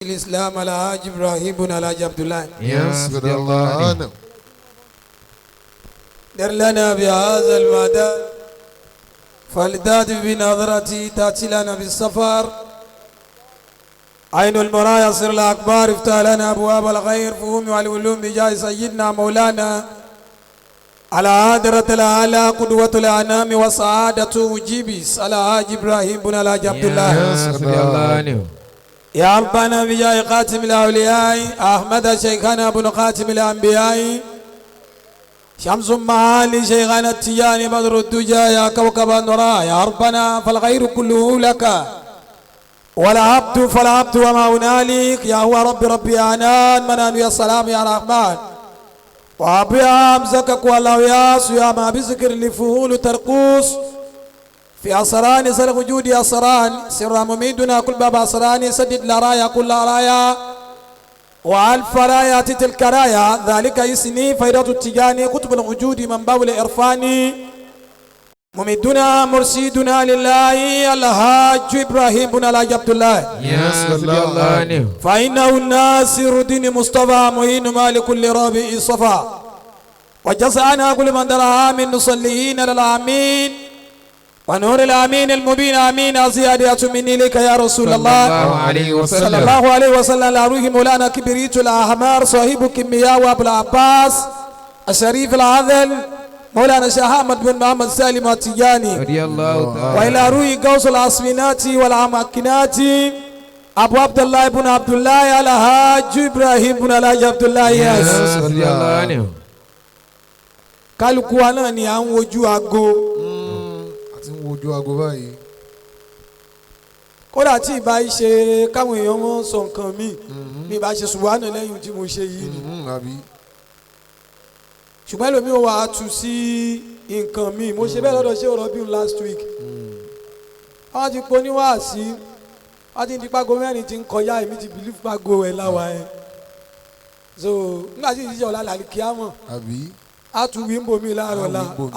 الإسلام الحاج إبراهيم بن الحاج عبد الله. Yes, رضي الله عنه. در لنا بهذا المدى فالداد بنظرتي تأتي لنا بالسفر عين المرايا سر الأكبار افتح لنا أبواب الخير فهم والعلوم بجاه سيدنا مولانا على هادرة الأعلى قدوة الأنام وسعادة مجيبس على حاج إبراهيم بن الحاج عبد الله. Yes, رضي الله عنه. يا ربنا بجاه خاتم الأولياء أحمد شيخنا بن خاتم الأنبياء شمس معالي شيخنا التجاني بدر الدجى يا كوكب النورا يا ربنا فالخير كله لك والعبد فالعبد وما هنالك يا هو ربي ربي عنان منان يا سلام يا رحمن وأبي أمسكك والله ياس يا ما بذكر لفهول ترقوس في أسران سر وجود أسران سر مميدنا كل باب أسران سدد لرايا كل رايا وألف رايا تلك رايا ذلك يسني فيرة التجاني قطب الوجود من بول إرفاني ممدنا مرشدنا لله الحاج إبراهيم بن الحاج عبد الله. Yes, رضي الله عنه. فإنه الناصر دين مصطفى معين مالك لرابع صفا وجزانا كل من درها من نصليين للآمين ونور الآمين المبين آمين زيادة مني لك يا رسول صلى الله الله عليه صلى وسلم. الله عليه وسلم لروح مولانا كبريت الأحمر صاحب كيمياء وأبو العباس الشريف العذل مولانا شيخ أحمد بن محمد سالم التجاني رضي الله تعالى. وإلى روح غوث العصمينات والأماكنات أبو عبد الله بن عبد الله الحاج إبراهيم بن الحاج عبد الله ياس. Yes, رضي الله عنه. Kálukú wa náà ni à ń wojú aago. Àti ń wojú aago báyìí. Kódà tí ìbá yìí ṣe káwọn èèyàn wọn sọ nǹkan míì bí ìbá ṣe ṣùgbọ́n lẹ́yìn tí mo ṣe yìí ni. Àbí. Ṣùgbọ́n ẹlòmíì wà á tu sí nǹkan míì. Mo ṣe bẹ́ẹ̀ lọ́dọ̀ ṣé ọ̀rọ̀ bíi last week. Wọ́n ti pọ̀ ní wáàsí, wọ́n ti di pago 4 ti ń kọjá, èmi ti believe pago ẹ̀ láwa ẹ̀. So nígbà tí ìdíje ọ̀la làlì kíámọ̀ Àbí. á tún wí ń bomi láàárọ̀ la. Á wí ń bomi.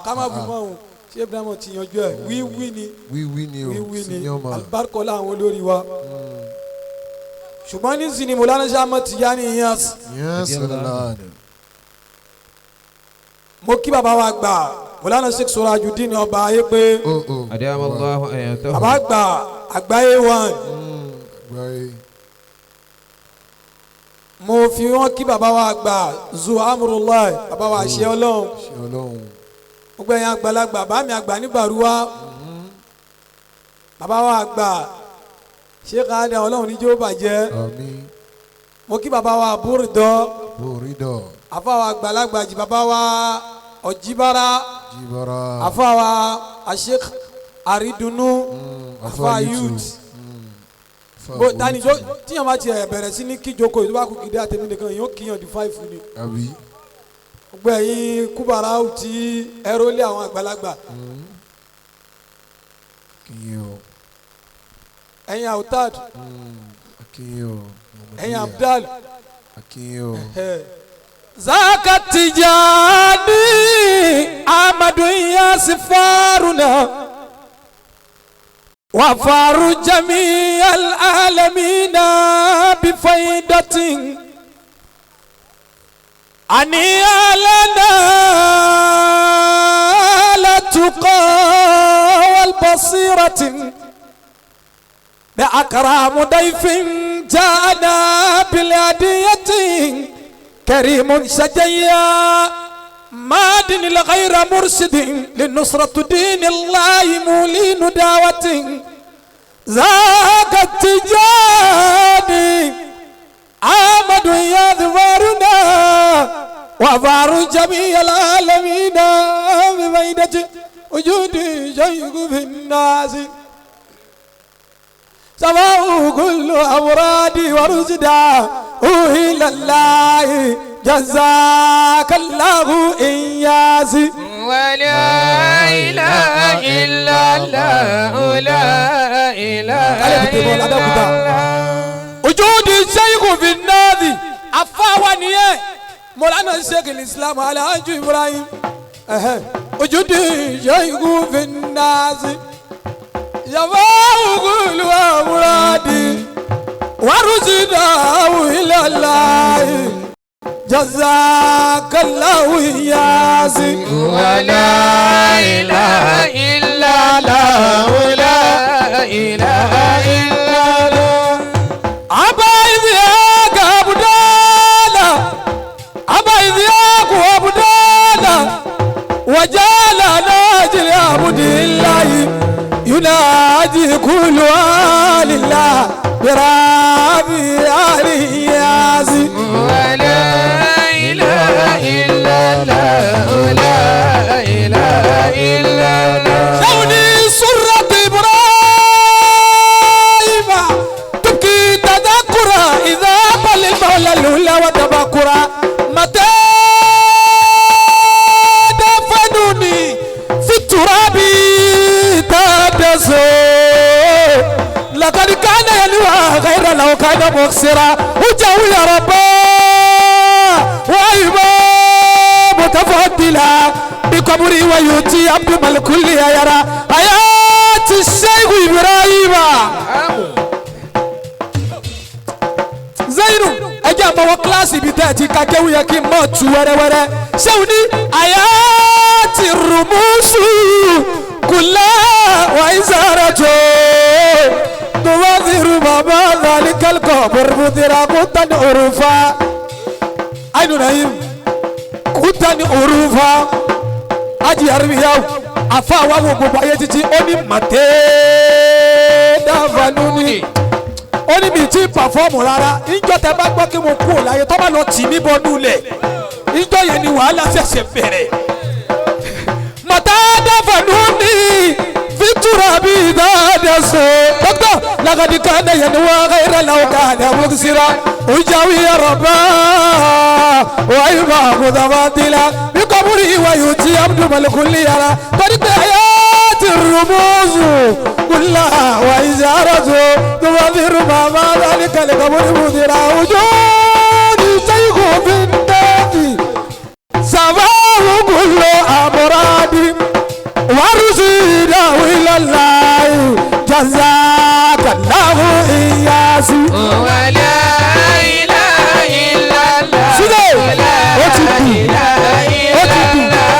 Ká má bù mọ́ òun ṣé Ibrahim ti yanjú ẹ̀ wíwí ni. Wíwí ni o. Wíwí ni. Senior man. Alibarikọ́lá àwọn olórí wa. Ṣùgbọ́n nísìnyí Mọ̀lánà Ṣáà Ahmad Tijani Inyas. Yes, رضي الله عنه. Mo kí bàbá wa gbà Mọ̀lánà Sheikh Surajudeen ọba ayé pé Oh, oh. أدام الله حياته. bàbá gbà àgbáyé one. Àgbáyé. Mo fi wọn kí bàbá wa gbà zu amúrúláì bàbá wa ṣe Ọlọ́run. Ṣé Ọlọ́run. Gbogbo ẹ̀yin àgbàlagbà bàbá mi àgbà ní Bàrúwá bàbá wa gbà Sheikh Adam Ọlọ́run níjó bàjẹ́. Àmín. Mo kí bàbá wa búrúdọ́ Bòrídọ̀. àfa wa àgbàlagbà jì bàbá wa ọ̀jìbára. Jibara. Àfa wa Sheikh Àrídùnnú àfa youth bó tani jo tíyàn bá tiẹ̀ bẹ̀rẹ̀ sí ní kíjoko yìí tó bá kú kìdí àtẹ̀mí nìkan yóò kíyàn ju 5 ni. Àbí. Gbogbo ẹ̀yin kúbàrà tí ẹrọ lé àwọn àgbàlagbà. Akínyìn o. Ẹ̀yin autad. Akínyìn o. Ẹ̀yin abdal. Akínyìn o. Zaka Tijani Amadu Inyas faruna wa faru jami al-alamina bifaidatin ani alana la tuqa wal basiratin بأكرم ضيف جاءنا بالهدية كريم شجيا ماد لغير مرشد للنصرة دين الله مولين دعوة ذاك التجاني عامد يذبرنا وفار جميع العالمين بفيدة وجود شيخ في الناس سماء كل أورادي ورشدا إلى الله جزاك الله إياسي. ولا إله إلا الله لا إله إلا الله. وجود الشيخ في النادي أفاوانية مولانا الشيخ الإسلام على حاج إبراهيم. وجود الشيخ في الناس يا كل أورادي. ورزقناه إلى الله جزاك الله ياسين ولا إله إلا الله لا إله إلا الله أبا إذياك أبدالا أبا إذياك أبدالا وجعل ناجل عبد الله ينادي كل آل الله برابي آله ياسين ولا إله إلا الله لا إله إلا الله شوني سرة إبراهيم تبكي تذكرا إذا بل المولى الأولى وتبكرا متى دفنوني في التراب تدسو لقد كان يلوى غير لو كان مخسرا وجو يا ربا وإمام متفضلا بقبري ويؤتي عبد الكل يرى حياة الشيخ إبراهيم Zainu ẹjẹ àmọwọ kíláàsì ibi tẹ́ ẹ ti ka kéwù yẹ kí n mọ̀ tu wẹ́rẹ́wẹ́rẹ́ ṣéun ní àyà ti rùmùsù kùlẹ̀ wàyísàrà tó tùwọ́sirù bàbá zalikẹ́lkọ̀ bùrùbùdìrà kúntàn òrùfà àìnú nàyìm kúntàn òrùfà ájì àrùbíyáwó àfa àwọn àwọn gbogbo ayé títí ó ní màtẹ́ dáfàánú ni ó ní mi tí pàfọ́ọ̀mù rárá ìjọ tẹ bá gbọ́ kí mo kú ò láyé tó bá lọ tì mí bọ́nú lẹ̀ ìjọ yẹn ni wàhálà ṣẹ̀ṣẹ̀ bẹ̀rẹ̀. mọ̀tá dáfàánú ní fitura bí dáadáa so dókítà làkàdí kan yẹn ni wọ́n káyọ̀rọ̀ làwọn ká ní àmúkísíra òjàwí yàrá wáyé máa kó dábàá dìlà bí kọ́búrì wáyé tí abdulmalikuli yàrá torí pé ayé ti rùmùsù كلها وإزارته تبذر ما ما ذلك لقبر مدير وجود شيخ في النادي سماه كل أمراض ورسيده إلى الله جزاك الله إياسي ولا إله إلا الله Sídẹ̀, لا ó ti kù, إله ó ti إلا kù. الله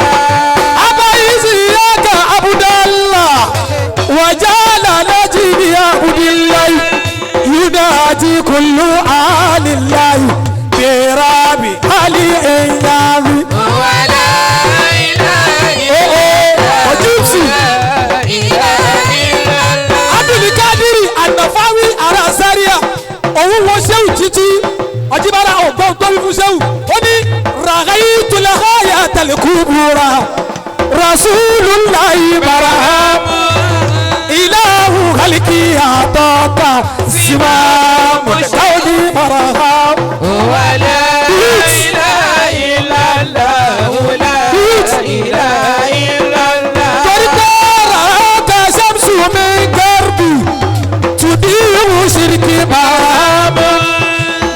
أبا إسحاق عبد الله وجعل نجمي عبد الله ينادي كل آل الله برابي علي إيابي ولا إله إلا Ojúbsì لا إله إلا الله Abdulkadiri Anafawi ara Zaria òun wo Ṣéwù títí ọjíbára ọgbọ́n tó wí fún Ṣéwù ó ní ràgáyé tulahaya talikubura Rasulullahi baraham ilahu haliki atọ́ka simamu kauni baraham. ولا إله إلا الله لا إله إلا الله Torí pé ràákà ṣàmùsù mi gẹ́rù tùdíwù ṣìrìkì bàrámù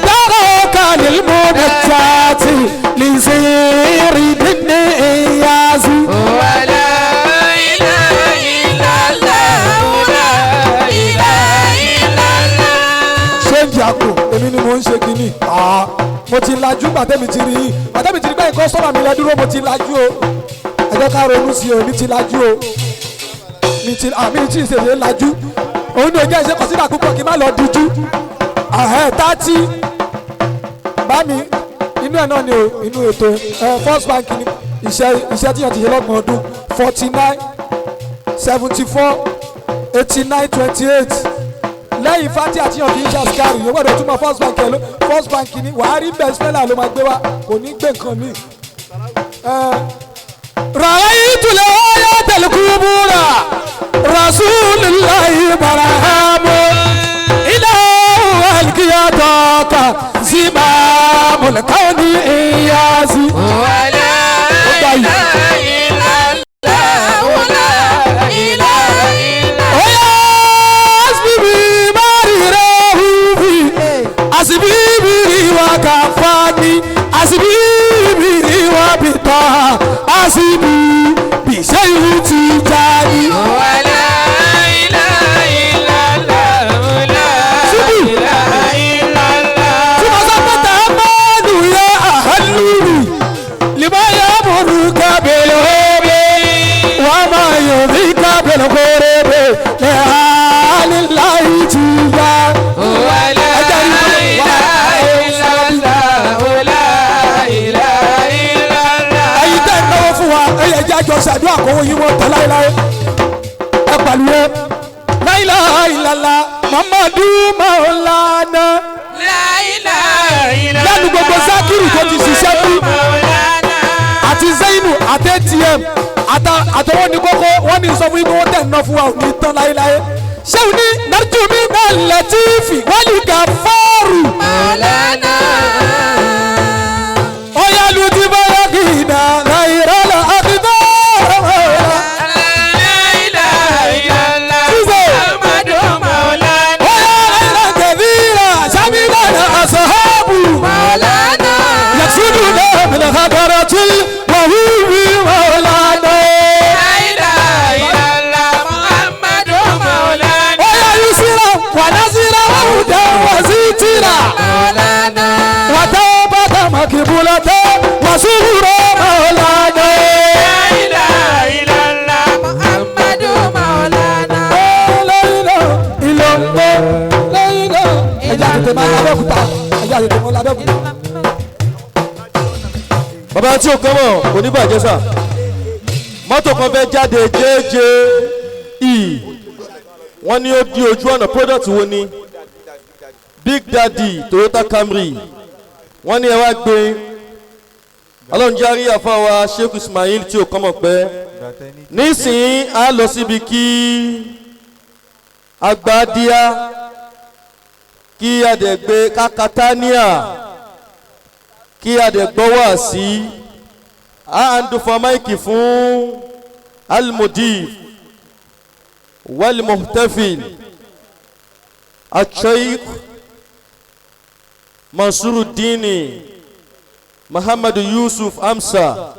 dárò kàlímù nàjàtì lìṣìírí dínní ìyáàzì. ولا إله إلا الله لا إله إلا الله Ṣéǹjì àpò èmi ni mò ń ṣe kínní. Mo ti lajú gbàtẹ́mi ti rí yín gbàtẹ́mi ti rí báyìí kọ́sọ́mà mi lẹ dúró mo ti lajú o ẹ jẹ́ ká ronú sí o mi ti lajú o mi ti àmì tí ìṣèlè lajú òun ni òjẹ́ ìṣe kọ̀sídà púpọ̀ kí n má lọ díjú tátí bá mi inú ẹ̀ náà ni o inú ètò ẹ First Bank ni iṣẹ́ tí yẹn ti ṣe lọ́gbọ̀n ọdún 49 74 89 28 lẹ́yìn fati àti yàn kì í ṣe àsìkárì yóò gbọ́dọ̀ túmọ̀ First Bank ẹ̀ ló First Bank ni wàá rí bẹ́ẹ̀ spẹ́là ló máa gbé wá kò ní gbé nǹkan míì. Ra'aytu al-ayata al-kubura Rasulillahi barahamu ilahu al-qiyadata zimamul kauni iyasi. ولا إله إلا الله لا إله إلا Oya asibibi marirahubi asibibiri wa kafani asibibiri wa bita asibi biseyi tijani. ولا إله إلا الله لا Síbí. إله ṣàdúrà kówó yín wọ́n tán láéláé. Ẹ pàlùwẹ̀ láìláìlàlà Muhammadu Maulana. Lẹ́nu gbogbo Zakiru tó ti ṣiṣẹ́ bí àti Zainu àti ATM àtọwọ́ ní kókó wọ́n ní sọ fún yín pé wọ́n tẹ̀ ń ná fún wa ò ní tán láéláé. Ṣéun ní nàrjúmi náà lẹ́tífì wọ́n lè gà fọ́ọ̀rù. Ọ̀yá lu ti bọ́lá kìnnà láìrọ́lá àbíbọ́. Ọ̀yá láìlá kẹ̀bíra sàmìlà àṣàhábù. Yàtúndùnà mìlẹ̀ kàkàrà tí wàhíwì mọ̀lánà. Ọ̀yá yusira wà násìrà wàhùdà wàzítìrà. Wàtàbàtà màkìbùlàtà wàsúrò mọ̀lánà. Ẹja tètè máa lábẹ́òkúta, ẹja tètè máa lábẹ́òkúta. Bàbá tí o kàn mọ̀ kò ní bàjẹ́ sà. Mọ́tò kan fẹ́ jáde jẹ́jẹ́ e, wọ́n ní ó di ojú ọ̀nà. Product wo ni? Big Daddy Toyota Camry. Wọ́n ní ẹ wá gbé. Ọlọ́run járí àfáwa Sheikh Ismail tí o kàn mọ̀ pé nísìnyí a lọ síbi kí agbádíá kí adẹ̀gbé kákátánìà kí adẹ̀gbọ́ wá sí a ń dùn fún máìkì fún almudif walmuhtafil asheikh Mansurudini Muhammadu Yusuf Amsa.